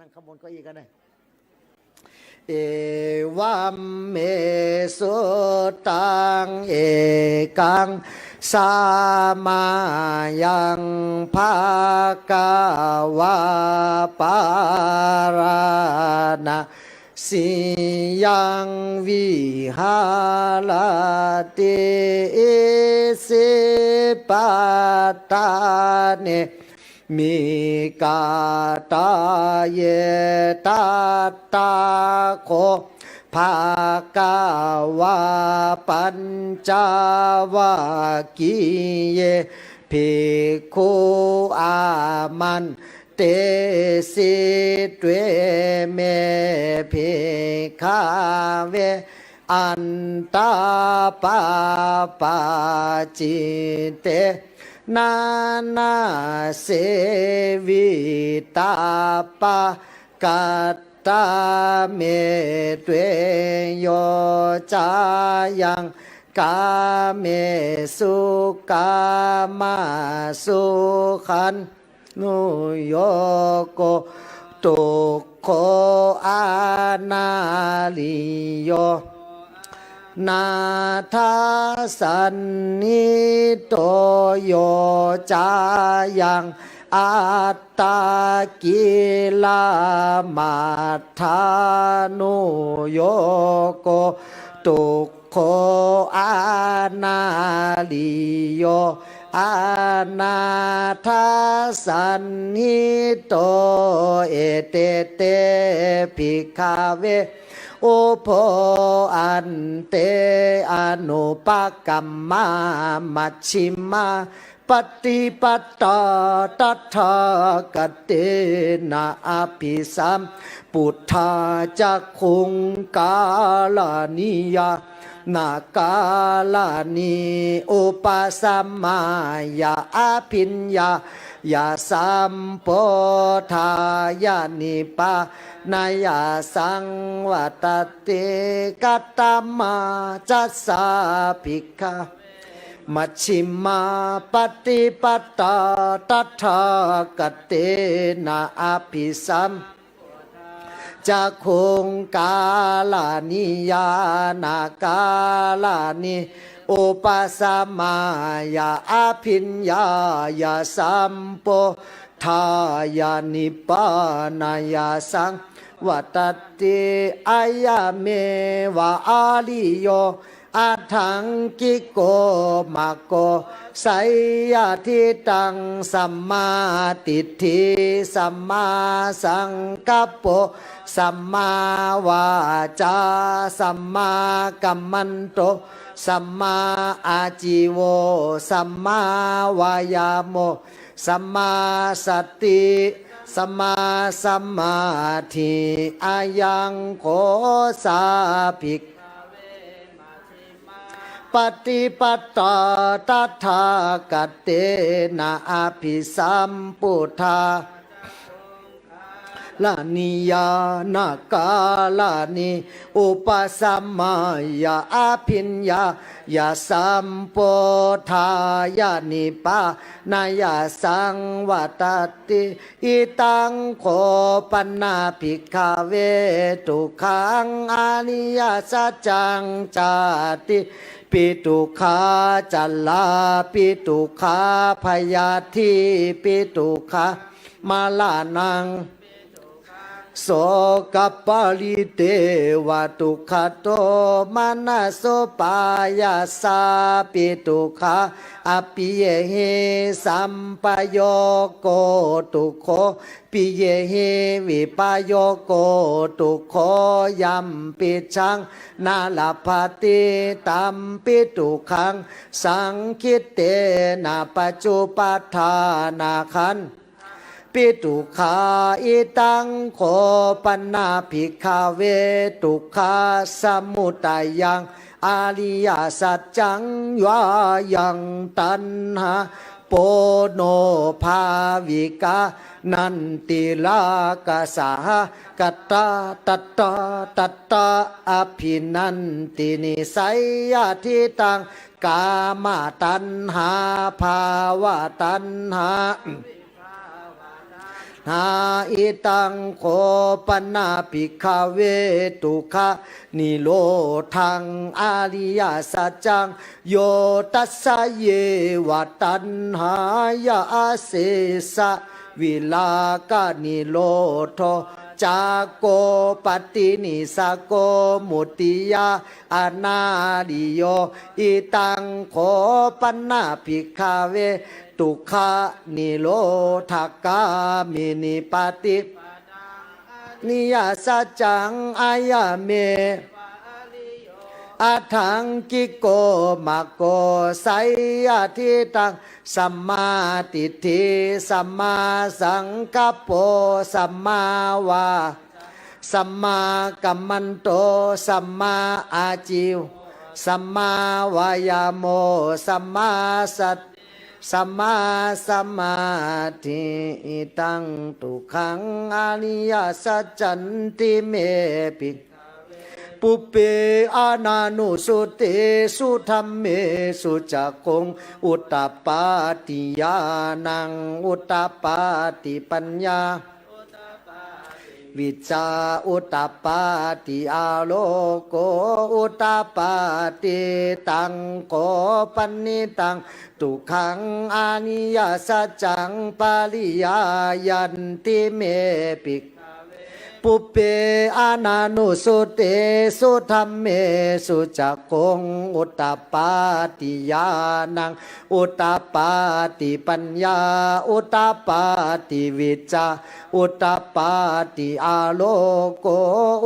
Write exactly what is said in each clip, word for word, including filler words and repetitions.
นั่งข้างบนเก้าอี้ก็ได้ Evaṃ me sutaṃ. Ekaṃ samayaṃ bhagavā pārāṇasiyaṃ viharati isipatane migadāye. Tatra kho bhagavā pañcavaggiye bhikkhū āmantesi: Dveme, bhikkhave, antā pabbajitena na sevitabbā. Katame dve? Yo cāyaṃ kāmesu kāmasukhalli nuyogo dukkho anariyo nātha sannīdho. Yo cāyaṃ attakilā maddhānuyogo dukkho anariyo anātha sannīdho. Ete te, bhikkhave, ubho ante anupagamma majjhimā paṭipadā tathāgatena abhisambuddhā cakkhuṃ karaṇī ñāṇakāraṇī-upasamāya abhiññāya sambodhāya nibbānāya saṃvattati. Katamā ca sā, bhikkhave, majjhimā paṭipadā tathāgatena abhisam cakkhuṃ karaṇī ñāṇakāraṇī-upasamāya abhiññāya sambodhāya nibbānāya saṃvattati? Ayameva ariyo aṭṭhaṅgiko maggo, seyyathidaṃ: sammādiṭṭhi sammāsaṅkappo sammāvācā sammākammanto sammāājīvo sammāvāyāmo sammāsati sammāsamādhi. Ayaṃ kho sā, bhikkhave, paṭipadā tathāgatena abhisambuddhā raṇī ñāṇakāraṇī-upasamāya abhiññāya sambodhāya nibbānāya saṃvattati. Idaṃ kho pana, bhikkhave, dukkhaṃ ariyasaccaṃ: jātipi dukkhā, jarāpi dukkhā, byādhipi dukkhā, maraṇaṃ sokaparidevadukkhadomanassupāyāsāpi dukkhā, appiyehi sampayogo dukkho, piyehi vippayogo dukkho, yampicchaṃ na labhati tampi dukkhaṃ, saṅkhittena pañcupādānakkhan pi dukkhā. Idaṃ kho pana, bhikkhave, dukkhasamudayaṃ ariyasaccaṃ: yāyaṃ taṇhā ponobbhavikā nandirāgasahagatā, tatratatrābhinandinī, seyyathidaṃ: kāmataṇhā bhavataṇhā Taṇhā. Idaṃ kho pana, bhikkhave, dukkhanirodhaṃ ariyasaccaṃ, yo tassāyeva taṇhāya asesavirāganirodho cāgo paṭinissaggo mutti anālayo. Idaṃ kho pana, bhikkhave, dukkhanirodhagāminī paṭipadā ariyasaccaṃ, ayameva ariyo aṭṭhaṅgiko maggo. Seyyathidaṃ: sammādiṭṭhi, sammāsaṅkappo, sammāvā sammākammanto, sammāājīvo, sammāvāyāmo, sammāsati, sammāsamādhi. Idaṃ dukkhaṃ ariyasaccanti me, bhikkhave, pubbe ananussutesu dhammesu cakkhuṃ udapādi, ñāṇaṃ udapādi, paññā udapādi, vijjā udapādi, āloko udapādi. Taṃ kho panidaṃ dukkhaṃ ariyasaccaṃ pariyāyanti me, bhikkhave, pubbe ananussutesu dhammesu cakkhuṃ udapādi, ñāṇaṃ udapādi, paññā udapādi, vijjā udapādi, āloko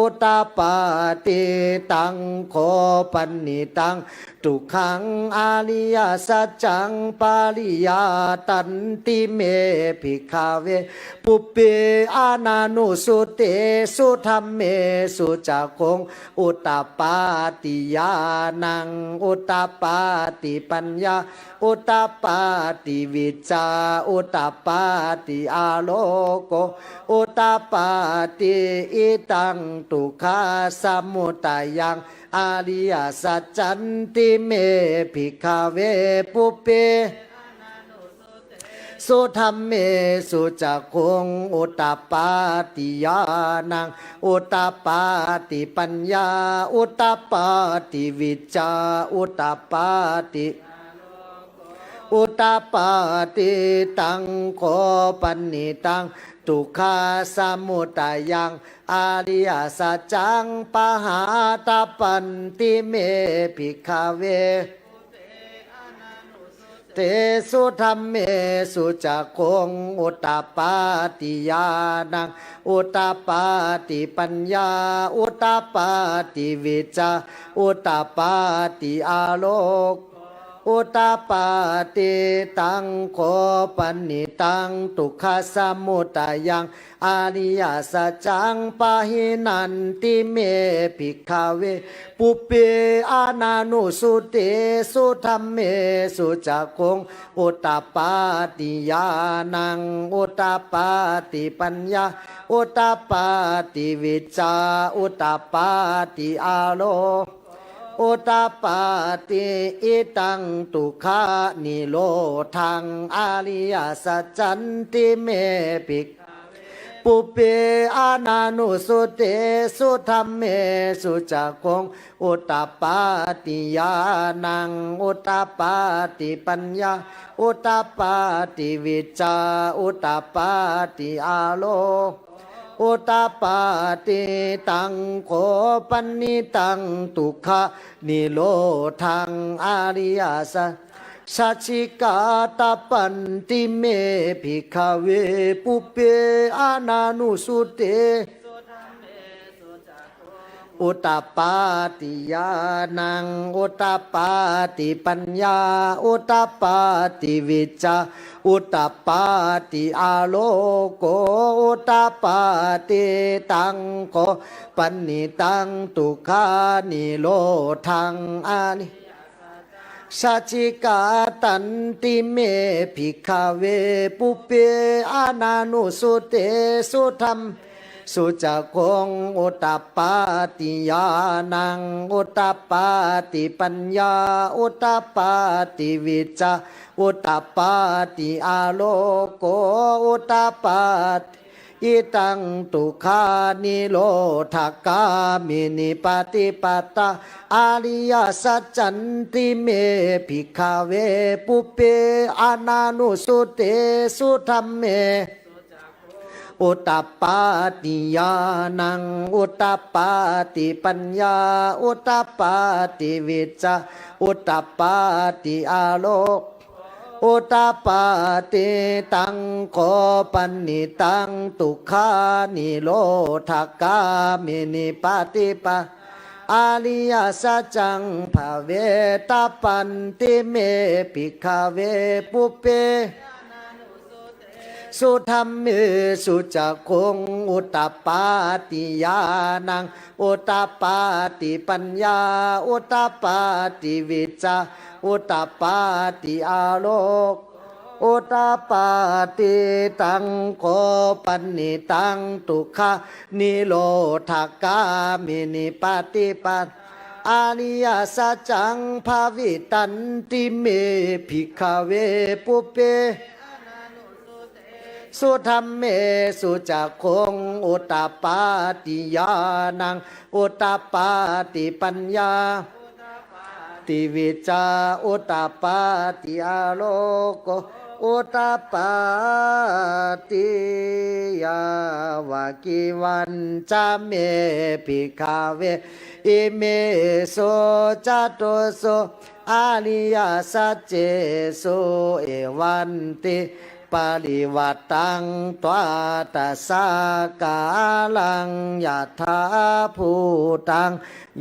udapādi. Taṃ kho panidaṃ dukkhaṃ ariyasaccaṃ pariyādanti me, bhikkhave, pubbe ananussutesu dhammesu cakkhuṃ udapādi, ñāṇaṃ udapādi, paññā udapādi, vijjā udapādi, āloko udapādi. Idaṃ dukkhasamudayaṃ ariyasaccanti me, bhikkhave, pubbe su dhammesu cakkhuṃ udapādi, ñāṇaṃ udapādi, paññā udapādi, vijjā udapādi, udapādi. Taṃ kho panidaṃ dukkhasamudayaṃ ariyasaccaṃ pahātabbanti me, bhikkhave, tesu dhammesu cakkhuṃ udapādi, ñāṇaṃ udapādi, paññā udapādi, vijjā udapādi, āloko udapādi. Taṃ kho panidaṃ dukkhasamudayaṃ ariyasaccaṃ pahīnanti me, bhikkhave, pubbe ananussutesu dhammesu cakkhuṃ udapādi, ñāṇaṃ udapādi, paññā udapādi, vijjā udapādi, ālo udapādi. Idaṃ dukkhanirodhaṃ ariyasaccanti me, bhikkhave, pubbe ananussutesu dhammesu cakkhuṃ udapādi, ñāṇaṃ udapādi, paññā udapādi, vijjā udapādi, ālo udapādi. Taṃ kho panidaṃ dukkhanirodhaṃ ariyasa sacchikātabbanti me, bhikkhave, pubbe ananussutesu udapādi, ñāṇaṃ udapādi, paññā udapādi, vijjā udapādi, āloko udapādi. Taṃ kho panidaṃ dukkhanirodhaṃ ari sacchikātanti me, bhikkhave, pubbe ananussutesu dhammesu cakkhuṃ udapādi, ñāṇaṃ udapādi, paññā udapādi, vijjā udapādi, āloko udapādi. Idaṃ dukkhanirodhagāminī paṭipadā ariyasaccanti me bhikkhave pubbe ananussutesu dhamme udapādi ñāṇaṃ udapādi paññā udapādi vijjā udapādi ālo udapādi. Taṃ kho panidaṃ dukkhanirodhagāminī paṭipadā ariyasaccaṃ bhāvetabbanti me bhikkhave pubbe sudhammesu cakkhuṃ udapādi ñāṇaṃ udapādi paññā udapādi vijjā udapādi ālo udapādi. Taṃ kho panidaṃ dukkhanirodhagāminī paṭipadā ariyasaccaṃ bhāvitanti me bhikkhave pubbe sudhammesu cakkhuṃ udapādi ñāṇaṃ udapādi paññā udapādi vijjā udapādi āloko udapādi. Yāvakīvañca me bhikkhave imesu catūsu ariyasaccesu evantiparivaṭṭaṃ dvādasākāraṃ yathābhūtaṃ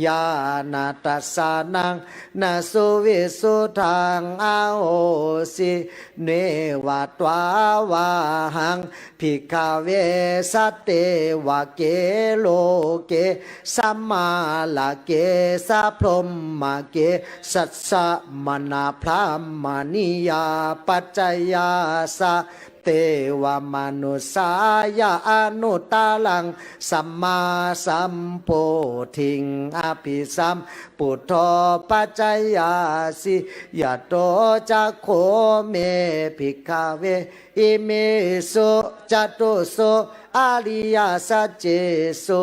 ñāṇadassanaṃ na suvisuddhaṃ ahosi. Neva tvāvāhaṃ bhikkhave sadevake loke samārake sabrahmake sassamaṇabrāhmaṇiyā pajāya sadevamanussāya anuttaraṃ sammāsambodhiṃ abhisambuddho pajāyāsi. Yato ca kho me bhikkhave imesu catūsu ariyasaccesu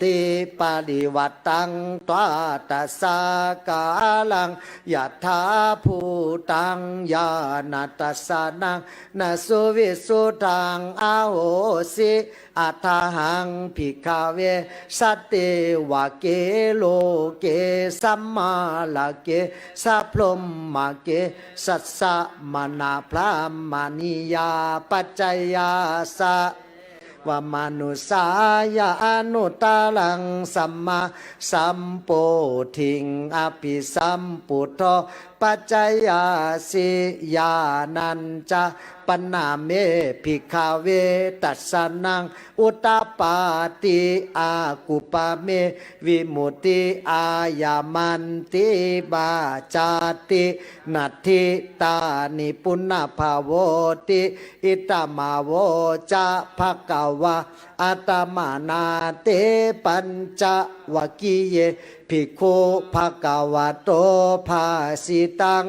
evantiparivaṭṭaṃ dvādasākāraṃ yathābhūtaṃ ñāṇadassanaṃ na suvisuddhaṃ ahosi. Athāhaṃ bhikkhave sadevake loke samārake sabrahmake sassamaṇabrāhmaṇiyā pajāya sadevamanussāya anuttaraṃ sammāsambodhiṃ abhisambuddho pajāyāsi. Ñāṇañca pana me bhikkhave dassanaṃ udapādi. Akuppā me vimutti ayamantimā jāti natthi dāni punabbhavoti. Idamavoca bhagavā. Attamanā te pañcavaggiye bhikkhū bhagavato bhāsitaṃ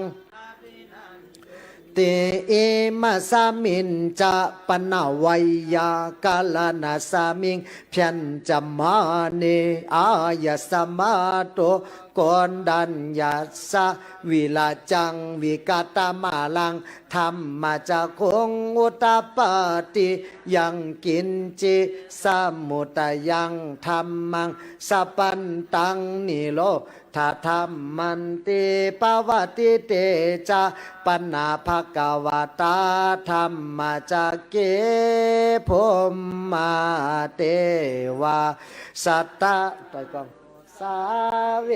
ti. Imasmiñca pana veyyākaraṇasmiṃ bhaññamāne āyasmato Koṇḍaññassa virajaṃ vītamalaṃ dhammacakkhuṃ udapādi. Yaṅkiñci samudayaṃ dhammaṃ sabbantaṃ nirodhadhammanti. Pavattite ca pana bhagavatā dhammacakke brahmā devā satta ต่อยกลอง sāvesuṃ.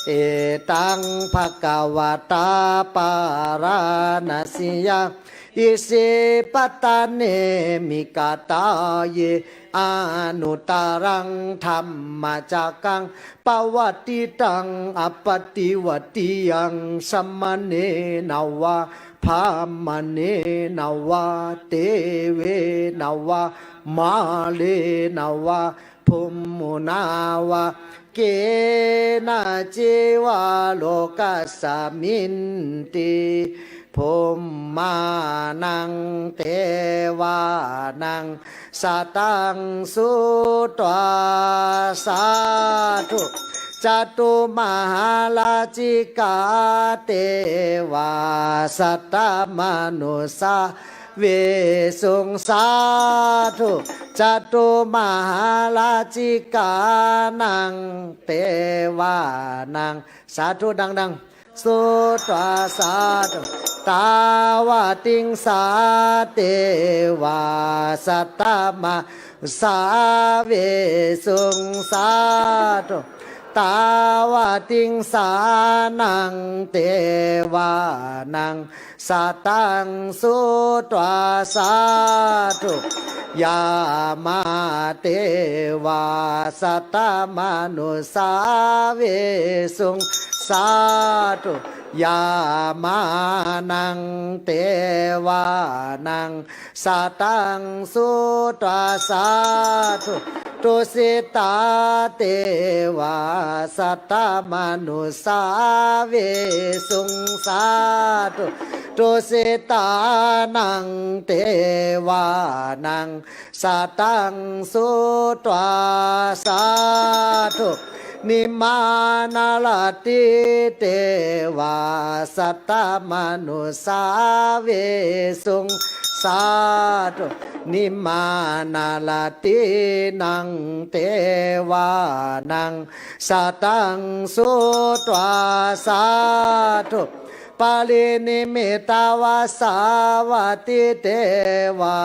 Etaṃ bhagavatā Bārāṇasiyaṃ Isipatane Migadāye anuttaraṃ dhammacakkaṃ pavattitaṃ appaṭivattiyaṃ samaṇena vā brāhmaṇena vā devena vā mārena vā brahmunā vā kenaci vā lokasminti. bhummānaṃ devānaṃ saddaṃ sutvā sādhu. Cātummahārājikā devā saddamanussāvesuṃ sādhu. Cātummahārājikānaṃ devānaṃ sādhu ดังๆ sutvā sādhu. Tāvatiṃsā devā saddamanussāvesuṃ sādhu. Tāvatiṃsānaṃ devānaṃ saddaṃ sutvā sādhu. Yāmā devā saddamanussāvesuṃ sādhu. Yāmānaṃ devānaṃ saddaṃ sutvā sādhu. Tusitā devā saddamanussāvesuṃ sādhu. Tusitānaṃ devānaṃ saddaṃ sutvā sādhu. Nimmānaratī devā saddamanussāvesuṃ sādhu. Nimmānaratīnaṃ devānaṃ saddaṃ sutvā sādhu. Pariññimātā vāsavattī devā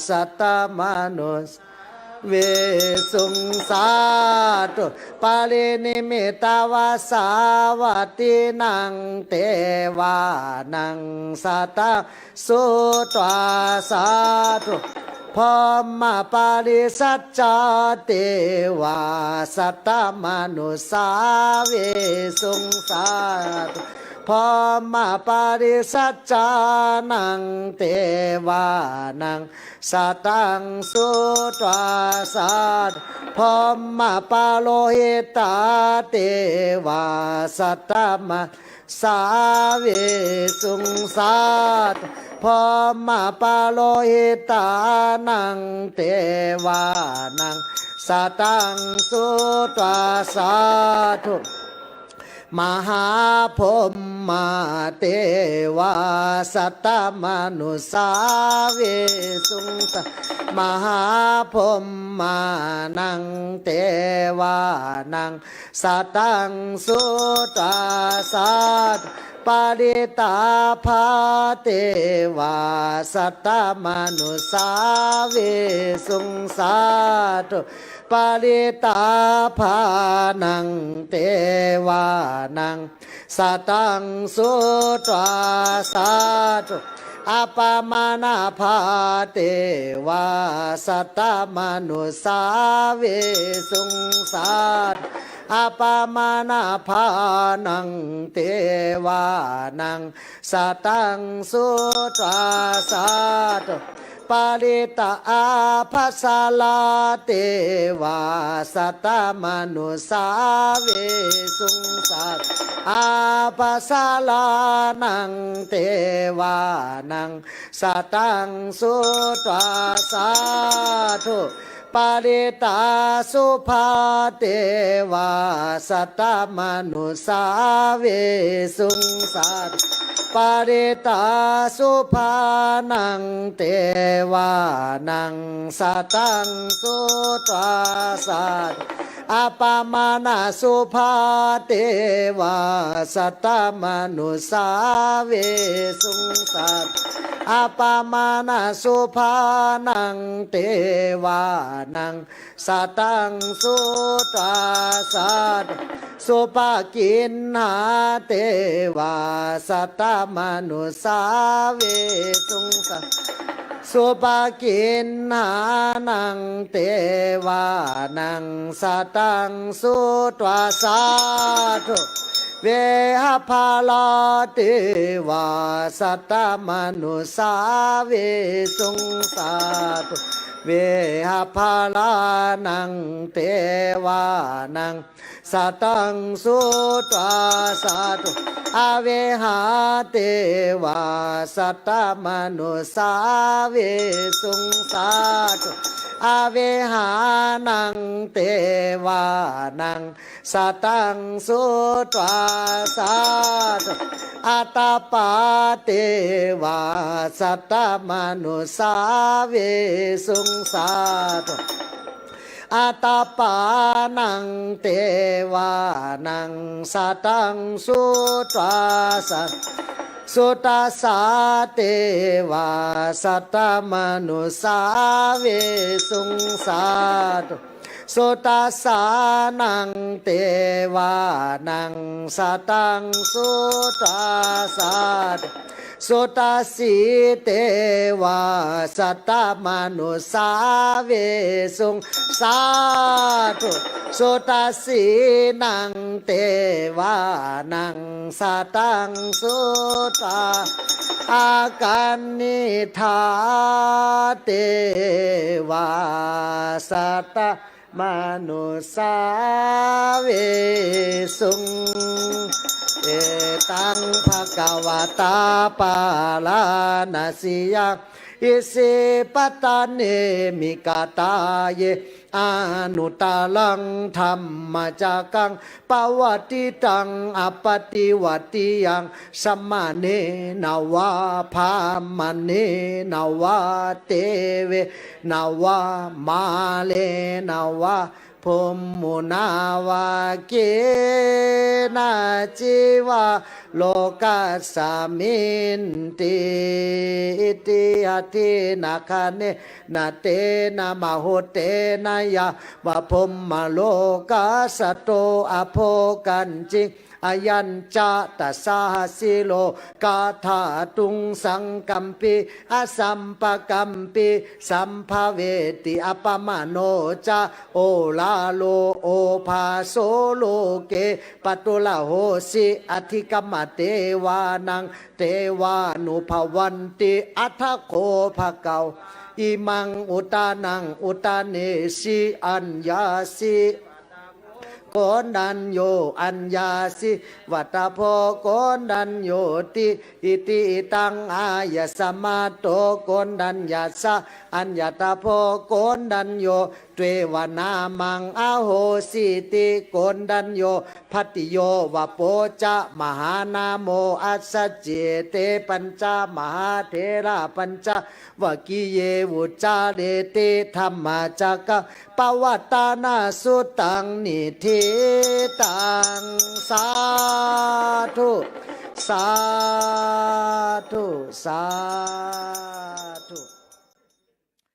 saddamanussāvesuṃ sādhu. Pariññimātā vāsavattīnaṃ devānaṃ saddaṃ sutvā sādhu. Brahmapārisajjā devā saddamanussāvesuṃ sādhu. Brahmapārisajjānaṃ devānaṃ saddaṃ sutvā sādhu. Brahmapurohitā devā saddamanussāvesuṃ sādhu. Brahmapurohitānaṃ devānaṃ saddaṃ sutvā sādhu. Mahābrahmā devā saddamanussāvesuṃ sādhu. Mahābrahmānaṃ devānaṃ saddaṃ sutvā sādhu. Parittābhā devā saddamanussāvesuṃ sādhu. Parittābhānaṃ devānaṃ saddaṃ sutvā sādhu. Appamāṇābhā devā saddamanussāvesuṃ sādhu. Appamāṇābhānaṃ devānaṃ saddaṃ sutvā sādhu. Parittābhāsārā devā saddamanussāvesuṃ sādhu. Ābhāsārānaṃ devānaṃ saddaṃ sutvā sādhu. Parittāsubhā devā saddamanussāvesuṃ sādhu. Parittāsubhānaṃ devānaṃ saddaṃ sutvā sādhu. Appamāṇāsubhā devā saddamanussāvesuṃ sādhu. Appamāṇāsubhānaṃ devānaṃ saddaṃ sutvā sādhu. Subhakiṇhā devā saddamanussāvesuṃ sādhu. Subhakiṇhānaṃ devānaṃ saddaṃ sutvā sādhu. Vehapphalā devā saddamanussāvesuṃ sādhu. vehābhalānaṃ devānaṃ saddaṃ sutvā sādhu. Avehā devā saddamanussāvesuṃ sādhu. Avehānaṃ devānaṃ saddaṃ sutvā sādhu. Atappā devā saddamanussāvesuṃ sādhu. Atappānaṃ devānaṃ saddaṃ sutvā sādhu. Sudassā devā saddamanussāvesuṃ sādhu. Sudassānaṃ devānaṃ saddaṃ sutvā sādhu. Sudassī devā saddamanussāvesuṃ sādhu. Sudassīnaṃ devānaṃ saddaṃ sutvā akaniṭṭhā devā saddamanussāvesuṃ. Etaṃ bhagavatā bārāṇasiyaṃ isipatane migadāye anuttaraṃ dhammacakkaṃ pavattitaṃ appaṭivattiyaṃ samaṇena vā brāhmaṇena vā devena vā mārena vā brahmunā vā kenaci vā lokasminti. Itiha dinnadane na tena muhuttena yāva brahmalokā saddo abbhuggacchi. Ayañca dasasahassī lokadhātuṃ saṅkampi asampakampi saṃ bhaveti. Appamāṇo ca oḷāro obhāso loke pāturahosi adhigamma devānaṃ devānubhavanti. Atha kho bhagavā imaṃ udānaṃ udanesi: Aññāsi koṇḍañño aññāsi vata bho koṇḍaññoti. Iti hidaṃ āyasmato koṇḍaññassa aññatha bho koṇḍañño tveva nāmaṃ ahosīti. Koṇḍañño bhaddiyo vapo ca mahānāmo assa cete pañca mahātherā pañcavaggiye vuccare. Ti dhammacakkaṃ pavattana suttaṃ niṭṭhitaṃ. Sādhu, sādhu, sādhu.